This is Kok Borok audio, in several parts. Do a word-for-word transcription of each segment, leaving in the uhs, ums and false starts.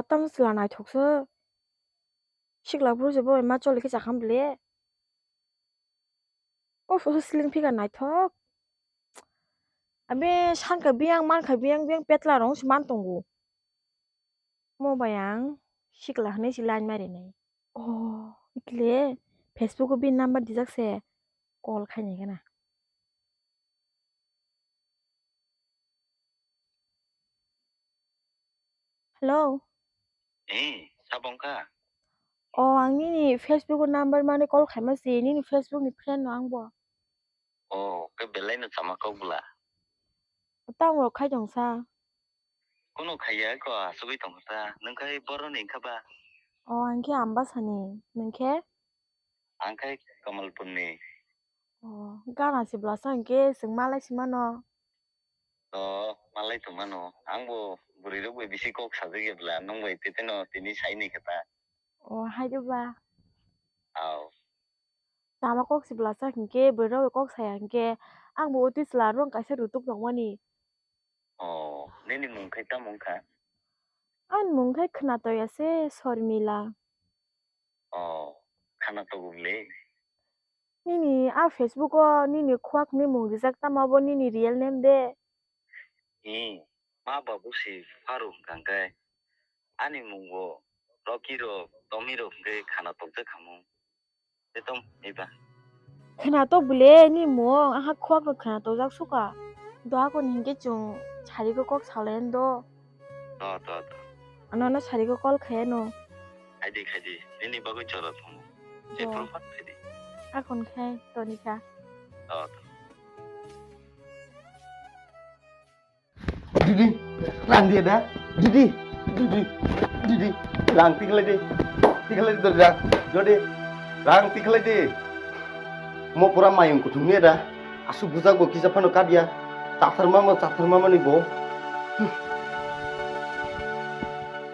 Tamo chwla naithok se. Sikla bwrwi se bo ma choli khe chakha bwle. Uff, uff, sling phika naithok. Abe sankha biyang mankha biyang biyang petla rong se man tongo. Mo bai ang sikla hinwi se line mari nai. Oh, ikle Facebook o bini number dijak se call khainai gana. Hello. Eh, sabo wngkha? Oh, ang nini Facebook o number mani call khaima se, nini Facebook ni friend no ang bo. Oh, khe belai no chama kok bwla. Tamo khai tong sa. Kuno khaiya ko asugwi tong sa. Nwng khai boro ni wngkha ba? Oh, ang khe Ambasani. Nwng khe? Ang khai Kamalpurni. Oh, gana se bwlasa hwnkhe chwng malai se mano. Oh, malai tongmano. Ang bo bwrwi rok bai bisi kok sajak ya bwla, nwng bai tete no tini sai ni khe ta. Oh, hai de ba. Au. Tama kok se bwlasa hwnkhe bwrwi rok bai kok saya hwnkhe ang bo uti chwla rong kaisa rutuk tongmani. Oh, nini mung khai tamo wngkha? Ani mung khai khwnato ya se Sormila. Oh, khana togo le. Nini a Facebook o nini khuak ni mung rijak tamo abo nini real name de? Hi, ma babu si Faru hwnkha hwnkhe. Ani mung bo Rocky rok, Tommy rok hwnkhe khana tokjak khamung. Te tom, eba. Khwnatok bwle ni mung, aha khuak no khwnatok jak suka. Doha kon hinkhe chwng sari ko kok salai do. To, to, to. Ano no sari ko call khaye no. Khaidi, khaidi. Nini bagwi chora thung. Je Do. Phuru phat khaidi. Akon khai tonika. To, to. Didi, rang dia da. Didi, didi, didi, rang tikhlai di. Tikhlai di rang. Jodi, rang tikhlai di. Mo pura mayung kuthum ni da. Asu bujak bo kisa phano kadia. Chathar mama, chathar mama ni bo.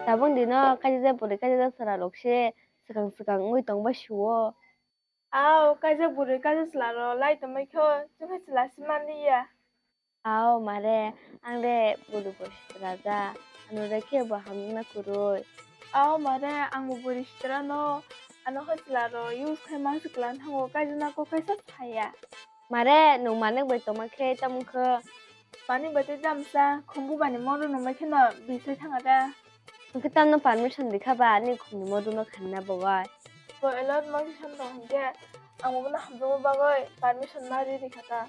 Tabung dino kaisa pore kaisa sara rok se swkang swkang wngwi tong ba suo. Ao, kaijak bwrwi kaijak chwla rw lai tongmai kho, chwngkhe chwla se manliya. Ao, mare, ang de bwrwi bo sitra ja, ano de khe bo hamjakna kwrwi. Ao, mare, ang bo bwrwi sitra no, ano khe chwla rw use khai mang se kwlwng thango, kaijakna kok kaisa saya. Mare, nwng manwk bai tongma khe tamo khe? Manwk bai tei damsa, khumbu bani modo nwng bai kheno bisai thanga da. Hwnkhe tamno permission rikha ba ani khumni modo no khanina bo bai? Bo elot monkey song tong hwnkhe ang bono hamjakma bagwi permission ma ri rikha ta.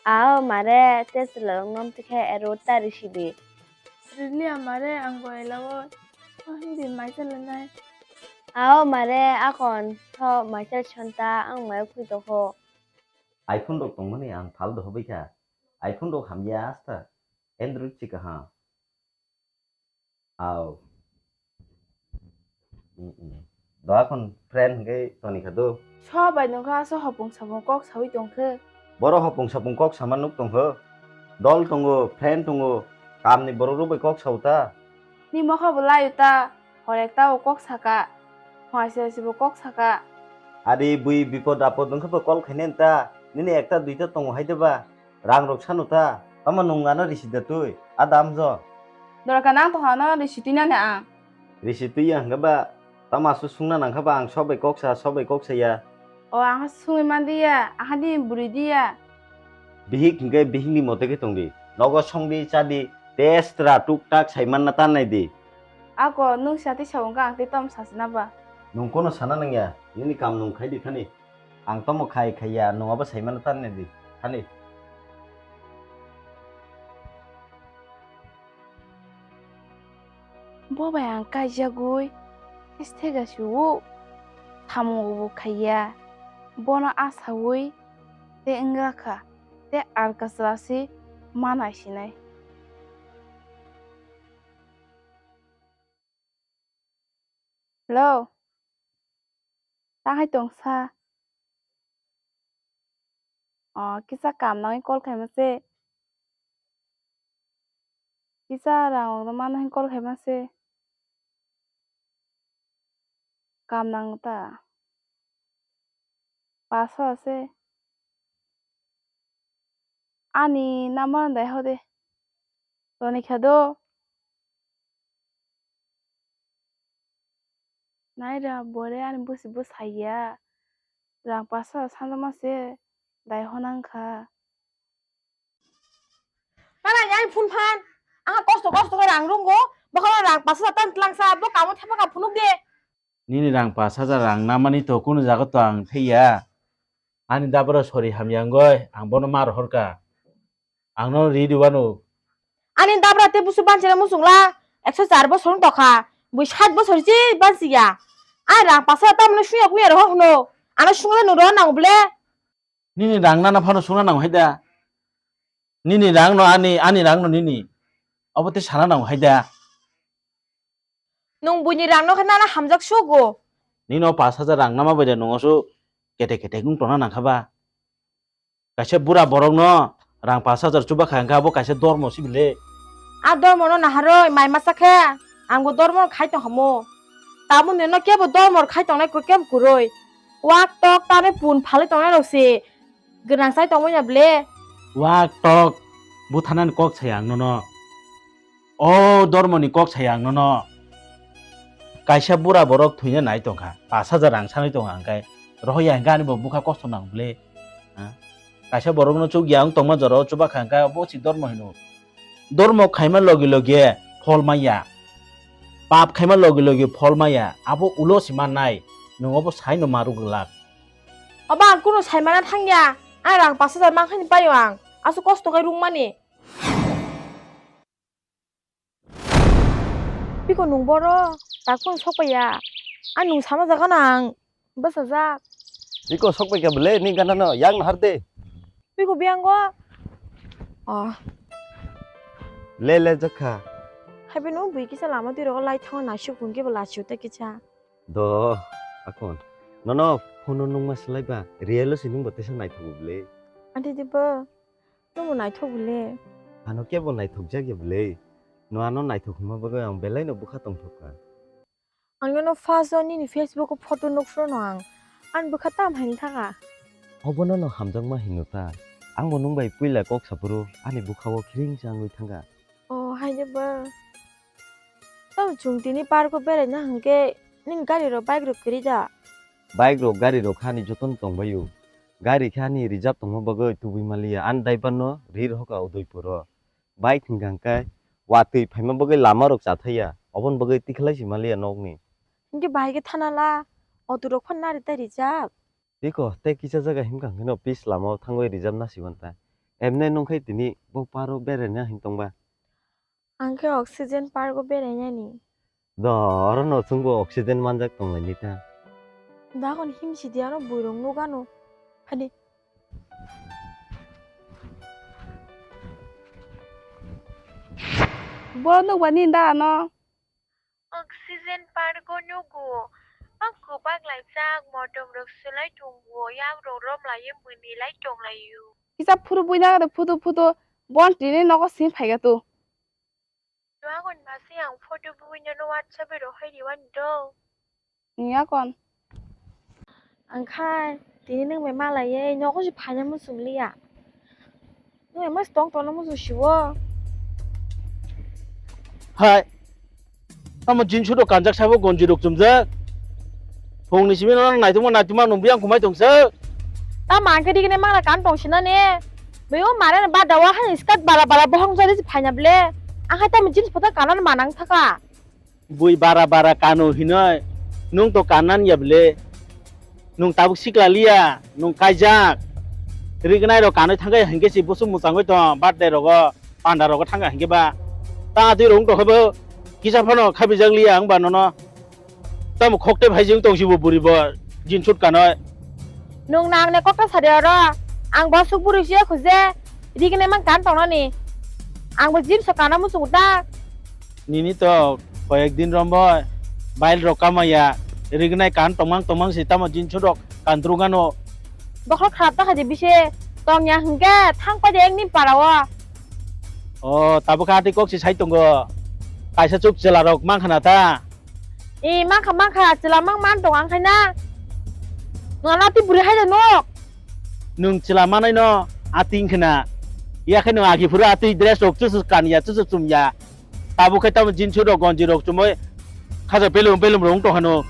Ao mare, tei chwla rok nom tikhe ero ta risi di. Riliya mare, ang bo elao hindi mai chalanai. Ao mare, akon tho mai chal son ta, ang mai khwi tokho. iPhone rok tongmani ang phal dohobwi kha. iPhone rok hamya asta. Android si kaham. Au. Mm, mm. Doha khon friend hwnkhe toni kha do. So bai nokha so hopung sapung kok sawi tongkhe. Boro hopung sapung kok sama nuk tongkho. Dol tongo, friend tongo. Kamni borok rok bai kok sao ta. Ni mokha bo layo ta. Hor ekta o kok saka, hor sesi bo kok saka. Ari bui bipod apod wngkhe bo call khainai ta, nini ekta duita tongo hai de ba? Rang rok sano ta, tamo nwng ano risi da twi, a dam jo. Dorka nang tongkha no risi twi nani ang. Risi twi ya hwnkhe ba, tamo aswk sungna nangkha ba ang sobai kok sa, sobai kok sa ya. O ang sungwi man di ya, aha di bwrwi di ya. Bihik hwnkhe bihikni mote khe tong di, nogo song di, cha di, testra tuk tak sai manna tan nai di. Ako nwng sati sa wngkha ang tei tamo sasana ba? Nwng kono sana nangya, nini kam nwng khai di thani. Ang tamo khai khai ya, nwng abo saimano tan nai di thani. Bo bai ang kaijagwi, tei thega su, tamo bo khai ya, bono asawi tei wngya kha, tei ar kasla si manai sinai. Hello. Ta hai tong sa? O, kisa kam nangwi call khaima se. Kisa rang rok mano hai call khaima se. Kam nang ta. Paso ase. Ani number no dai hode. Toni kha do. Naira, bore ani busi bo saiya. Rang pasa sanjama se dai honang kha. Mala ni ani phone phan. Ang kosto kosto khe rang rwngo. Bokhoro rang pasa tan tlangsa, bo kamo thepa ka phunuk de. Nini rang pash hajar rang namani to kunu jaga to ang thaiya. Ani dabra sori hamya wngoi, ang bono ma rohorka. Ang no ri di wano. Ani dabra te busu banchina muchungla, ekso char bosor wng tokha, bui sat bosor chi banchiya. Ai rang pash hajar tamni suya kuya roho hwno, ano sungla nuro nang ble. Nini rang nana phano sungna nang hai da. Nini rang no ani, ani rang no nini. Obo te sana nang hai da. Nwng buini rang no khe nana hamjak sugo. Nini o pash hajar rang nama bai da nwng oso kete kete wng tongna nang kha ba. Kaisa bura borok no rang pash hajar chuba kha hwnkha abo kaisa dormo si bile. A dormo no naharoi mai masa khe ang bo dormo khai tong hamo. Tamoni no kebo dormo khai tongnai kebo kwrwi. Wak tok tare pun phalwi tongnai rok se gwnang chai tongmani ya ble. Wak tok buthanani kok saya ang nono. O dormoni kok saya ang nono. Kaisa bura borok thwina nai tongkha, pash hajar rang sanwi tongkha hwnkhe rohor ya hwnkhe ani bo bwkha kosto nang ble. Ha? Kaisa borokno chukya wng tongma jorao chuba kha hwnkhe bo si dormo hino. Dormo khaima logi logi phol maya. Pap khaima logi logi phol maya. Abo ulo si mannai. Nwng obo saino maru glak. Obo ang kunu saimana thangya. Ang rang pash hajar mankhaini paio ang. Aswk kosto khe rwngmani. Biko nwng boro tak phano sokpaiya. Ang nwng sama jagano ang bwsajak. Biko sokpaikha bwle ni gana no yang nahar de. Biko biyango. Oh. Le le jakha. Haibe no bui kisa lama twi rogo lai thango naisuk hwnkhe bo lachio ta kisa. Do akon. Nono phone no nungma swlai ba. Real o si nungbo tesa naithogo bwle. Ante de bo. Nobo naithok bwle. Ano kebo naithokjak ya bwle. No ano naithok hwnma bagwi ang belai no bwkha tongthok kha. Ang nono first o nini Facebook o photo nukphuru no ang. Ani bwkha tam hai thaka. Obo nono hamjakma hino ta. Ang bo nung bai puila kok saphuru ani bwkha o khiring changwi thangkha. O hai de ba. Tamo chwng tini park o beraina hwnkhe nini gari rok bike rok kwrwi da? Bike rok gari rok hani jotono tongbaio. Gari khe ani reserve tongma bagwi tubui maliya. Ani driver no ri rohorkha Udaipur o. Bike hwnkha hwnkhe watwi phaima bagwi lama rok chathaiya. Oboni bagwi tikhlai si maliya nokni. Hinkhe bahai khe thana la, auto rok phano nari tai reserve. Tiko tei kisa jaga himkha hwnkhe no pitch lama o thangwi reserve na siban ta. Emne nungkhe tini bo park o beraina hin tongba. Ang khe oxygen park o berainani. Do, oro no chwngbo oxygen manjak tonglaini ta. Dagon himsidi ano buirok nugano. Hadi. Bo nukbani da ano. Oxygen park o nugo. Ang kwbak laijak, motom rok swlai tongo, yak rok rom lai mwnwi lai tonglaio. Kisa phuru buina da phutu phutu bon tini nogo sini phaiga tu. Doagon basi ang photo buino no WhatsApp e rohai riwani do. Nya kon. Ang khai tini nwng bai malai ye nogo si phaina muchung liya. Nwng bai mas tong tong no muchung siwo. Hai. Tamo jeans suit rok kanjak sabo gonji rok chumjak. Phungni simi no naituma naituma nungbi ang kumai tongsa. Tamo ang khe digini mangla kan tong sinani. Beo mare ba dawa hani skirt bara bara bohong jari si phaina ble. Ang hai tamo jeans photo kanan manang thaka. Bui bara bara kanu hinoi. Nung to kanan ya ble. Nung tabuk sikla liya, nung kaijak. Rignai rok kanwi thangkhe hinkhe si busu mwchangwi tong, birthday rogo, panda rogo thangkha hinkhe ba. Ta twi rung tongkhe bo kisa phano khabijak liya ang ba nono. Tamo khokte phaijing tong sibo buri bo, jeans suit kanwi. Nung nang ne kokta sari oro, ang bo suk buri siya khuje, rignai mang kan tongnani. Ang bo jeans so kana muchungo ta. Nini to koyek din rombo bail rok kamaya, rignai kan tongmang tongmang si tamo jeans suit rok kandruk ano. Bokhorok kharap ta khaidi bise tongya hwnkhe thang koi de ekni para o. O tabuk kha tei kok si sai tongo. Kaisa chuk chwla rok mang khana ta. E mang kha mang kha chwla mang man tong ang khaina. Ngana twi buri hai de nok. Nung chwla manai no ating khna. Ya khe nung agi phuru atwi dress rok chuchu kan ya chuchu chum ya. Tabuk khe tamo jeans rok gonji rok chumui khaja belum belum rok wng tong hano.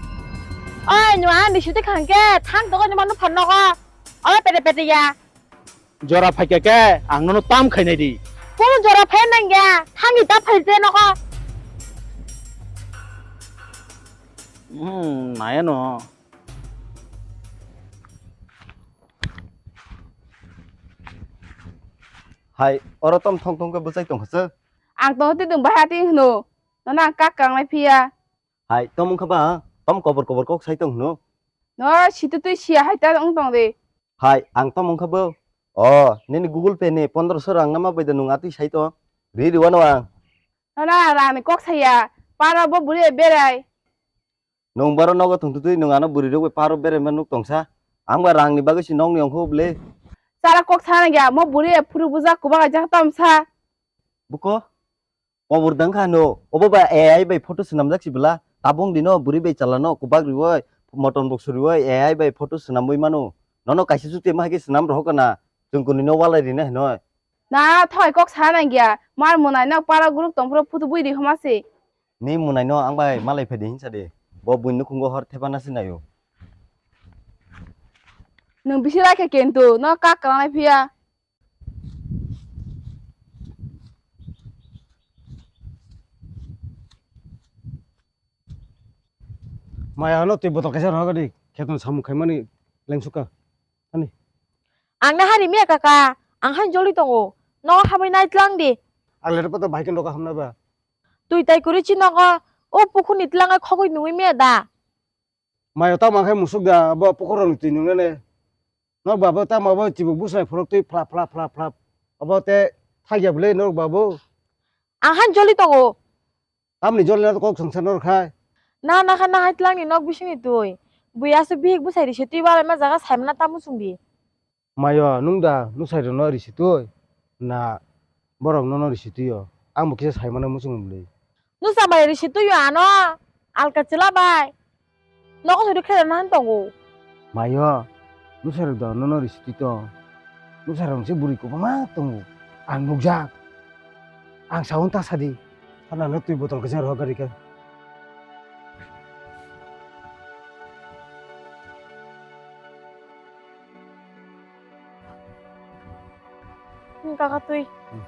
Oi, nung ani siti khangke, thang togo ni manu phan nogo. Oi, pete pete ya. Jora phaikha khe, ang nono tam khainai di. Kono jora phai nang ya, thang ni ta phai te nogo. Hmm, naya no. Hai, oro tom thong thong khe bwchai tong kha se. Ang tong twi tong bahai twi hwno. Nono ang kak kang lai phiya. Hai, tom wngkha ba, tom kobor kobor kok sai tong hwno. No, situ twi siya hai ta wng tong de. Hai, ang tom wngkha bo. O, nini Google Pay ni pondroso rang nama bai da nung atwi sai tong. Ri ri wano ang. Nono ang rang ni kok saya. Para bo buri berai. Nung boro nogo thung tutui nung ano buri rok bai paro berema nuk tongsa. Ang ba rang ni bagwi si nong ni ongkho ble. Sara kok sana gya mo buri phuru buja kubak ajak tom sa. Buko? Kobor dang kha no. Obo ba A I bai photo swnamjak si bwla. Tabung dino buri bai chala no kubak riwoi moton box riwoi A I bai photo swnamwi mano. Nono kaisa chute ma hai khe swnam rohok kana. Chwng kuni no walai rina hinoi. Na thoi kok sana gya. Mar munai no para group tong phuru photo bui ri homa se. Ni munaino ang bai malai phai di hinsa de. Bo buini nukhungo hor thepana sinaio. Nwng bisi lai khe kentu, no kak kwlangnai phiya. Maya no twi botol kaisa rohor di, kheton samung khaimani lengsukha. Ani. Ang na hari miya kaka, ang han joli tongo. Nogo hamwi nai tlang di. Ang le poto bai khe nogo hamna ba. Twi tai kwrwi chi nogo, o pukhuni tlangai khogwi nungwi miya da. Mayo tamo khe musuk da, bo pukhurok ni twi nungnane. Nok babo tamo bo chibuk busai phurok twi phlap phlap phlap phlap. Obo te thagya bwle nok babo. Ang han joli tongo. Tamni jolina kok songsa nor khai. Na na kha na hai tlangni nok bisingni twi. Bui aswk bihik bwsai risi twi balai ma jaga saimana tamo chwngdi. Mayo nung da nusairokno risi twi na borok nono risi twio. Ang bo kisa saimano muchung bwlwi. Nusa bai risi twio ano alka chwla bai. Nogo sori khe rwna han tongo. Mayo, nusairok da nono risi twi tong. Nusairok se bwrwi kwbangma tongo. Ang nukjak. Ang saun ta sadi. Sana no twi botol kisa rohor gari ka. Hmm, kaka twi. Hmm.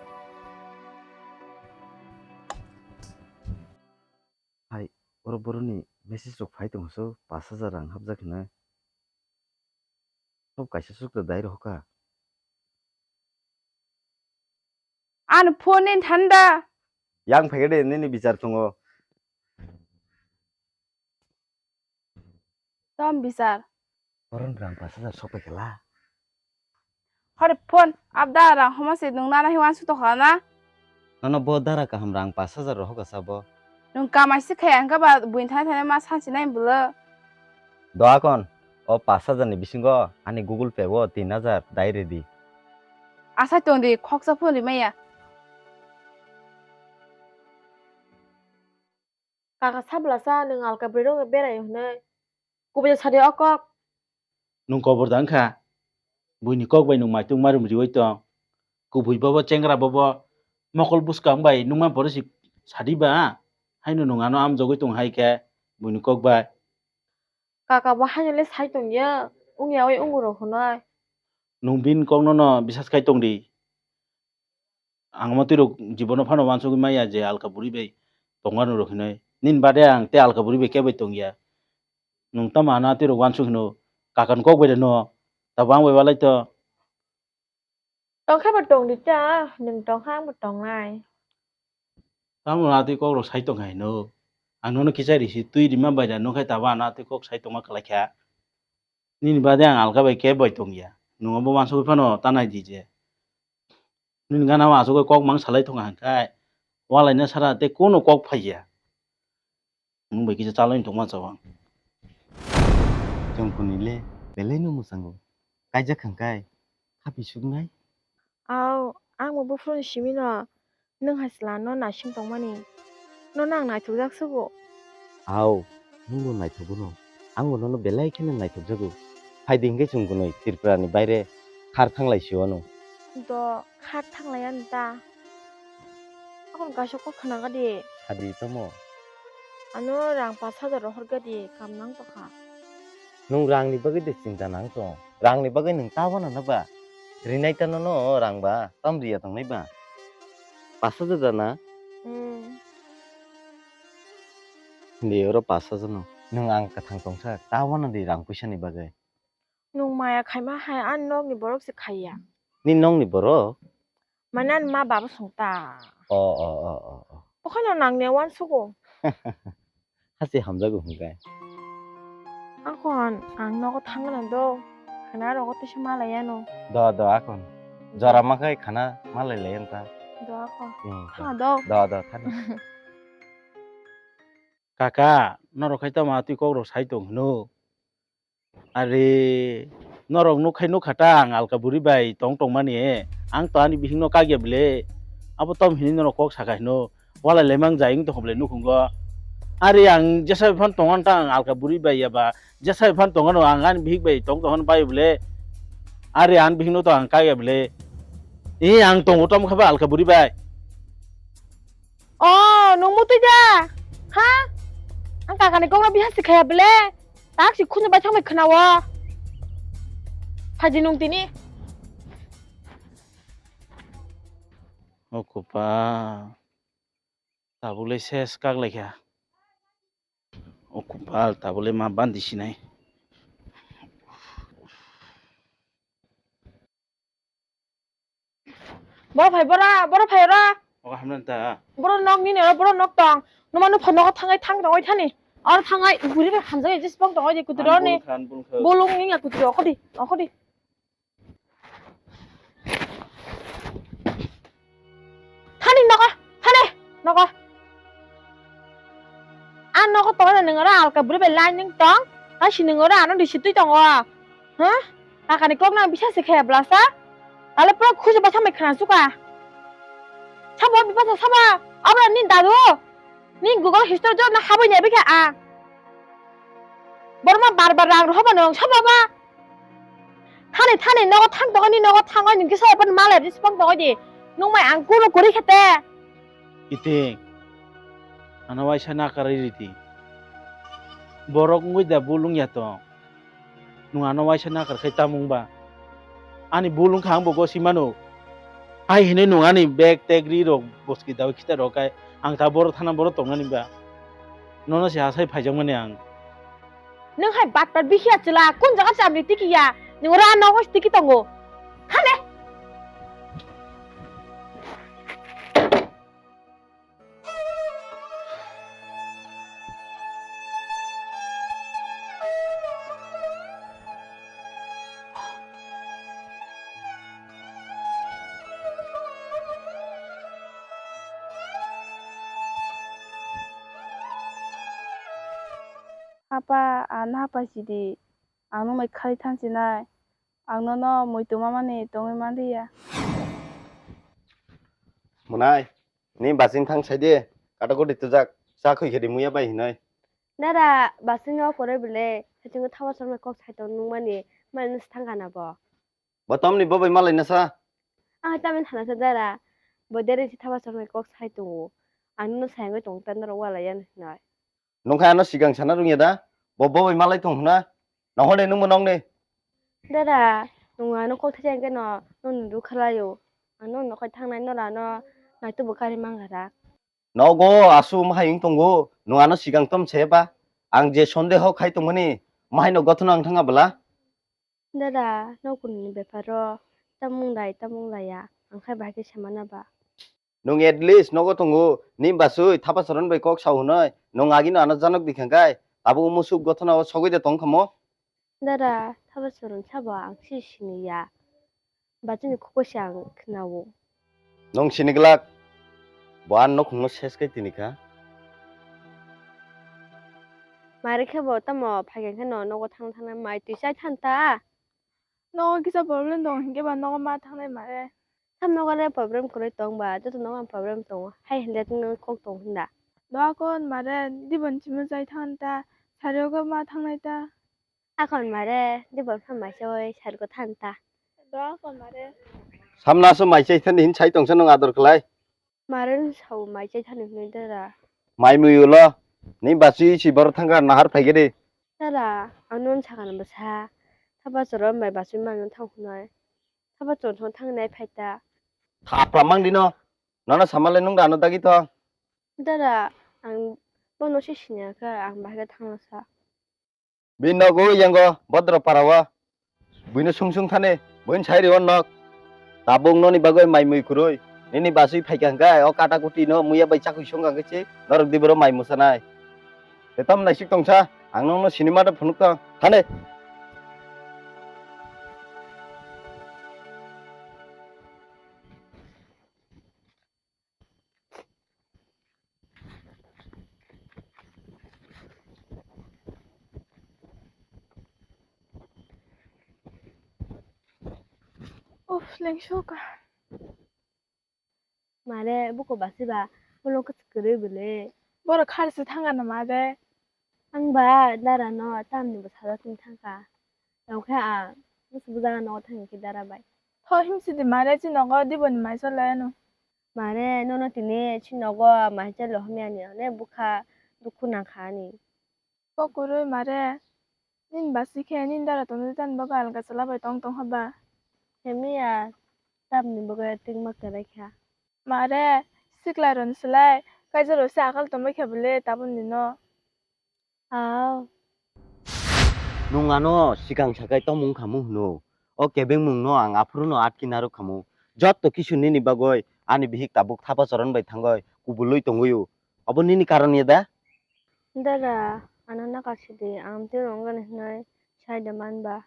Hai, oro boroni message rok phai tongo so, pash hajar rang hapjak hinwi. Sob kaisa sukda dai rohor kha. Ani phone ni thanda. Yang phai de nini bichar tongo. Tom bichar. Boron rang pash hajar sok pai khala. Hore phone, abda rang homa se nung nana hi wansu to khala na? Nono bo dara kaham rang pash hajar rohor kha sabo. Nung kamai se khai ang kha ba buin thani thani ma sansi nai bulo. Doa kon, o pash hajar ni bisingo ani Google Pay o tin hajar dai redi. Asai tong di, khoksa phone ri maya. Kaka sablasa nwng alka bwrwi rok berai hwnwi kubui sadi o kok. Nwng kobor da wngkha, buini kok bai nwng maitung marum riwi tong. Kubui bobo chengra bobo mokol bwskang bai nungma borok si sadi ba, haino nwng ano amjogwi tong hai khe buini kok bai. Kaka bo haino le sai tongya, wngya oi wngurok hwnwi. Nwng bini kok nono bisas khai tong di. Ang omo twirok jibono phano uansugwi maya je alka bwrwi bai tongo ano rok hinwi. Nini bade ang tei alka bwrwi bai kebo tongya. Nwng tamo ano twirok uansuk hino, kakani kok bai de no, tabo ang bai walai to. Tongkhe bo tong di ta, nwng tongkha ang bo tongnai. Tamo ano twi kok rok sai tongkha hino. Ang nono kisa risi twi rima bai da, nokhe tabo ano twi kok sai tongma kwlai kha. Nini bade ang alka bai kebo tongya. Nwng obo uansugwi phano tanai di je. Nini gana o asugwi kok mang salai thonga hwnkhai, walaina sara tei kono kok phaiya. Nwng bai kisa chalai tongma chawang. Chwng kuni le belai no mwchango. Kaijak hwnkhai, khapi suknai. Au, ang bo buphuru ni simi no. Nwng hai chwla no naising tongmani, nono ang naithokjak sugo. Au, nwngbo naithokgwno. Angbo nono belai kheno naithokjago. Phaidi hwnkhe chwng kunui Tripura ni baire khar thanglai si wano. Do, khar thanglai ani ta. Akon kaisa kok khna gadi. Sadi tamo? Ano rang pash hajar rohor gadi, kam nang tokha. Nwng rangni bagwi de chinta nang tong. Rangni bagwi nwng ta wana na ba? Rinai ta nono rang ba, tam riya tongnai ba? Paso da da na? Hmm. Hindi oro paso jano. Nwng ang kwthang tongsa, ta wana di rang puisa ni bagwi. Nwng maya khaima hai ani nokni borok se khaiya. Ni nokni borok? Mane ani ma baba song ta. O, o, o, o, o. Okhano nang ne wan sugo. Hasi hamjago hwnkai. Akon ang nogo thangna do. Khana rogo tisa malai ano. Do, do, akon. Jora makai khana malai lai anta. Do akon. Hmm, do. Ha do. Do, do, thani. Kaka, norok khai tamo twi kok rok sai tong hino. Are, norok nuk khai nuk kha ta ang alka buri bai tong tong mani. Ang to ani bihik no kagya bile. Abo tom hini norok kok saka hino. Walai lemang jai wng tong bile nukhungo. Are ang jesa bai phan tong ta ang alka buri bai yaba. Jesa bai phan tong ano ang ani bihik bai tong tong bai bile. Are ang bihik no to ang kagya bile. E ang tongo tom kha ba alka buri bai. Oh, nung mutui da? Ha? Ang kakani kokno bihar si khaya bele. Tak si khunju bai thangbai khnawo. Phaji nung tini. O kopal. Tabuk le ses kak lai kha. O kopal, tabuk le ma bandi sinai. Boro phai bora, boro phai ora. Oka hamna ta. Boro nok nini oro, boro nok tong. Numa nupha nogo thangai thang tongoi thani. Oro thangai buri bai hamjak jis bong tongoi di kuturo ni. Bulung ninga kuturo okho di, okho di. Thani nogo, thani nogo. A nogo tongna nung oro alka buri bai line ning tong. Ta si nung oro ano di si twi tongo. Huh? Kakani kok nang bisa se khaya blasa. Tale pura khusi bai samai khna suka. Sabo bipasa sabo. Abra ni dadu. Ni Google history jot na haboi ni abikha a. Borma bar bar rang rohoba nung sabo ba. Thani thani nogo thang tongoni nogo thangoi nung kisa epan malai respond tongoi di. Nung mai ang kuno kuri khete. Iting. Ano waisa nakarwi riti. Borok wngwi da bulung ya tong. Nwng ano waisa nakar khai tamung ba? Ani bul wngkha ang bo gosi mano. Hai hinui nwng ani bag tag ri rok boski dawi khita rok kai ang ta boro thana boro tongnani ba? Nono se asai phaijak mani ang. Nwng hai bat bat bihia chwla kun jaga chamri tiki ya? Nwng ora nogo tiki tongo. Hale. Apa, ano apa sidi, ang nwng bai khali thansinai, ang nono muitu mamani tongwi manliya. Mwnai, ni basing thang sai de, kata koti tujak, cha khoi khe di muya bai hinoi. Dada, basing o koroi bele, saichung thaba sormai kok sai tong nung mani, mani nus thang kana bo. Bo tomni bo bai malai nasa? Ang tamni thana sa dada, bo dere si thaba sormai kok sai tongo. Ang no sayangwi tong tan norok walai yan hinoi. Nungkha ano sigang sana rungya da? Bo bo bai malai tong hwna? Nahole nungmo nongni? Dada, nung ano kok thajak khe no, nung nuru khalaio. Ang nung nokhai thangnai nora no, naitubu kari mangara. Nogo asu mahai wng tongo, nung ano sigang tom se ba? Ang je sondeho khai tongmani, mahai no gothona ang thanga bwla? Dada, nokuni beparo tamung dai tamung laya, ang khai bahai khe samana ba? Nung at least nogo tongo, ni basui thapa soron bai kok sao hwnoi, nung agino ano janok dikhang kai, abo musuk gothona o sogwi de tong khamo? Dada, thapa soron sabo ang si sini ya. Bachini khupo se ang khnao. Nung sini glak, bo ang nokhungno ses kai tini kha. Mare khe bo tamo phaigen khe no nogo thang thang mai twi chai than ta. Nogo kisa problem tong hinkhe ba nogo ma thangnai mare. Tam nogo le problem kwrwi tong ba, joto nogo ang problem tongo. Hai hwnde tini kok tong hwnda. Doa kon mare, dibon chimo chai than ta, sariogo ma thangnai ta. Akon mare, dibon pha mai choi, sargo than ta. Doa kon mare. Samna so mai chai thani hin chai tongsa nung ador khlai. Mare ni sao mai chai thani hwnwi dara. Mai mui ulo, ni basi si bor thangka nahar phaigedi. Dara, ang nono sakha na bwsa. Thapa choron bai bachwi mano thang hwnwi. Thapa choron thang nai phai ta. Thapra mang dino. Nono samalai nung dano dagi thong. Dara, ang bono se sinya kha, ang bahai khe thangna sa. Bini nogo yango bodro parao. Buino sung sung thani, buino sai rio nok. Tabuk noni bagwi mai mui kwrwi. Nini bachwi phaikha hwnkhe o kata kuti no muya bai chakwi songkha hwnkhe se norok di boro mai mwsanai. Te tamo naisik tongsa, ang nokno sinima da phunuk tong. Thani. Uff, lengsoka. Mare, buko basiba, ulo kwchwk kwrwi bwle. Borok khar se thangana mare. Ang ba dara no tamni bwsajak tini thangkha. Tongkhe ang bwsajak nogo thangkhe dara bai. Tho himsidi mare, chini nogo diboni mai chole ano. Mare, nono tini chini nogo mai chole homyani hone bwkha dukhu nangkha ani. Kok kwrwi mare, nini basi khe nini dara tongwi tani bagwi alga chwla bai tong tong haba. Hemiya, tamni bagwi tingma kwrwi kha. Mare, sikla rwni slai, kaisa rw se akal tongbai kha bwle tabukni no. Aw. Nwng ano sikang sakai tongmung khamu hwno. O kebengmung no ang aphuru no atki narwk khamu. Jotto kisu nini bagwi ani bihik tabuk thapa choron bai thangwi kubulwi tongwi o. Obo nini karon ya da? Dada, ano nakar sidi, ang tei rwngani hwnwi sai da man ba.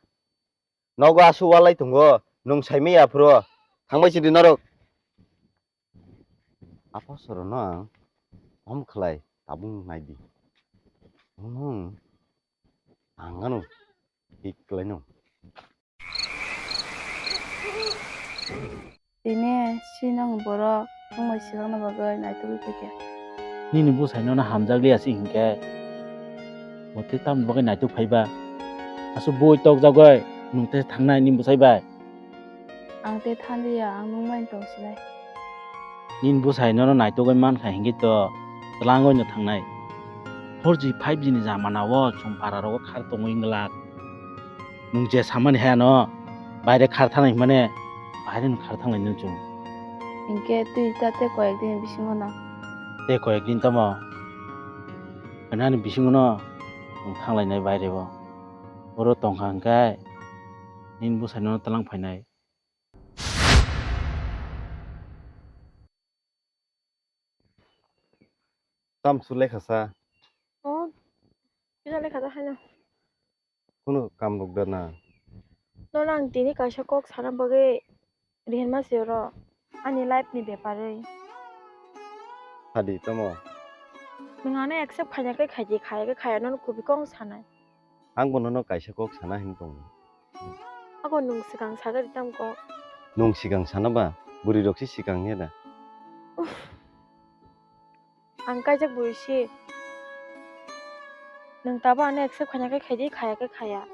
Nogo aswk walai tongo, nwng saimaya aphuru. Thangbai sidi norok. Apo sorono ang om khlai tabung naidi. Nwng ang ano hik khlaino. Tini si nang borok wngmai swkangna bagwi naitugwi phaikha. Nini bwsai nono hamjakliya se hinkhe, bo tei tamni bagwi naituk phaiba? Aswk bui tokjagwi nwng tei thangnai nini bwsai bai? Ang tei thanliya, ang nwng bai tong sinai. Nini bwsai nono naitugwi mankha hinkhe to twlangwi no thangnai. Four G, five G ni jamana o chwng para rogo khar tongwi wng glak. Nwng je samani hai ano, baire khar thangnai hwnmani, baire no khar thangnai nw chwng. Hinkhe twi ta tei koyek din bisingo no. Tei koyek din tamo? Ani bisingo no nwng thanglainai baire o. Oro tongkha hinkhe nini bwsai no twlang phainai. Tam su lekha sa? O, kisa lekha sa haino. Kunu kam rok da na? Nono ang tini kaisa kok sana bagwi rihinma se oro, ani life ni beparwi. Sadi tamo? Nwng ano accept khaina khe khaidi, khaya khe khaya, nono kubui kok sanai. Ang bo nono kaisa kok sana hin tongo. Ako nwng swkang sagari tam kok. Nwng swkang sana ba? Bwrwi rok se swkang ya da? Uff. Ang kaijak bwrwi se. Nwng tabo ano accept khaina khe khaidi, khaya khe khaya.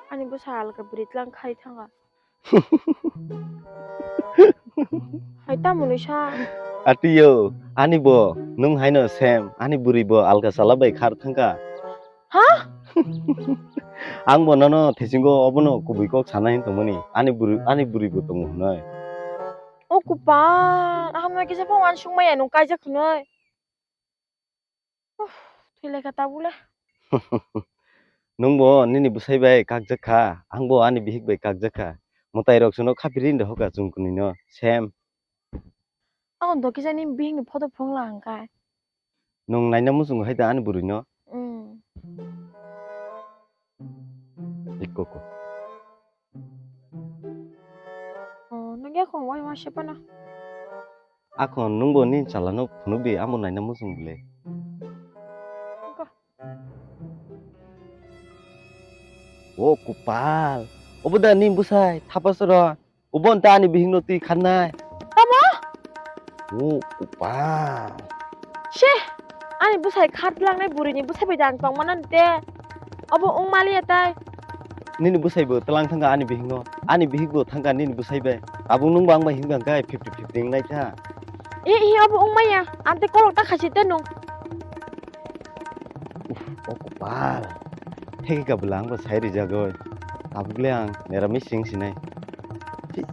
Ani bwsa alka bwrwi tlang khai thanga. Hai tamo nwi sa? Atiyo, ani bo, nwng haino same, ani bwrwi bo alka chala bai khar thangkha. Ha? Ang bo nono thesingo obono kubui kok sana hin tongmani, ani bwrwi, ani bwrwi bo tongo hwnwi. O kupal, aham na kisa pho uansuk maya nwng kaijak hwnwi. Uff, thwi lai kha tabuk le. Nwng bo nini bwsai bai kakjak kha, ang bo ani bihik bai kakjak kha. Mwtai rok chwngno khapiri wng rw kha chwng kwnwi no, same. Ang do kisa nini bihik ni photo phunuk la ang kha. Nwng naina muchungo hai da ani bwrwi no? Mm. Ikko ko. Oh, nang ya khong wai ma sepana. Akhon nwngbo nini chalano phunukdi, amo naina muchung bwle. Ko. O kupal. Obo da nini bwsai, thapa soro. Obo nta ani bihikno twi kharnai. Tamo? O kupal. She, ani bwsai khar tlangnai bwrwini bwsai bai da ang tongmana te. Obo wng maliya tai. Nini bwsai bo tlang thangka ani bihikno. Ani bihik bo thangka nini bwsai bai. Tabuk nwng bo ang bai himkha hwnkhe fifty fifty wngnai kha. E, e, obo wng maya. Ang tei kolok ta khaisi te nwng. Uff, o kupal. Heke kabla ang bo sai rijagoi. Tabuk le ang nera mising sinai. Hi,